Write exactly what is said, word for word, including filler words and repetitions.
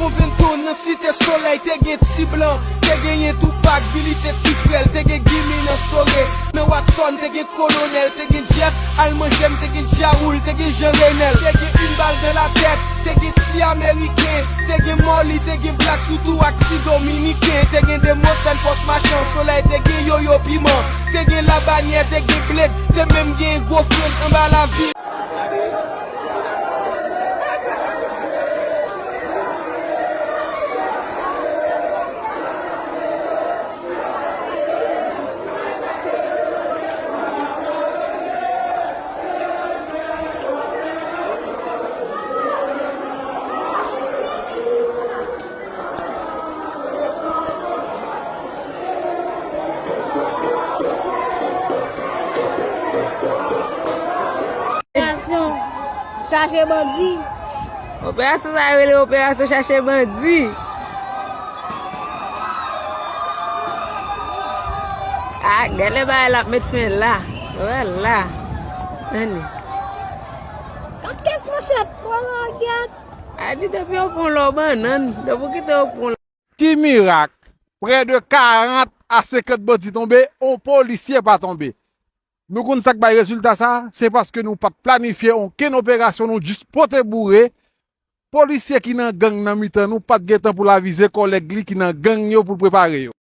Convento nan Site Solèy, te gen Ti Blan, te genyen Tupac, Billy te ti frè l, te gen Gimme nan Sore, nan Watson, te gen Kolonèl, te gen Jeff, al manje m, te gen Djawoul, te gen Jean Renel, te gen Une Balle Dans La Tête, te gen Ti Ameriken, te gen Molly, te gen Black Toutou ak Ti Dominiken, te gen Demosthène Pòs Machan, Solèy, te gen Yoyo Piman, te gen Labanyè, te gen Blade, te menm gen Gwo Frans anba lavil. Operasyon chache bandi. Operasyon sa yo rele operasyon chache bandi. Ah, gade bagay la ap met fen la. Wè la. Anni. Kat kèk manchèt, wè la, gèt. A di depi yo pran lò bannann, depi w kite yo pran lò. Ki mirak! Prè de karant a senkant bandi tonbe, on polisye pa tonbe. Nou konn sa k bay rezilta sa? Se paske nou pa t planifye onkenn operasyon, nou jis pote boure. Polisye ki nan gang nan mitan nou pa t gen tan pou l avize kòlèg li ki nan gang yo pou l prepare yo.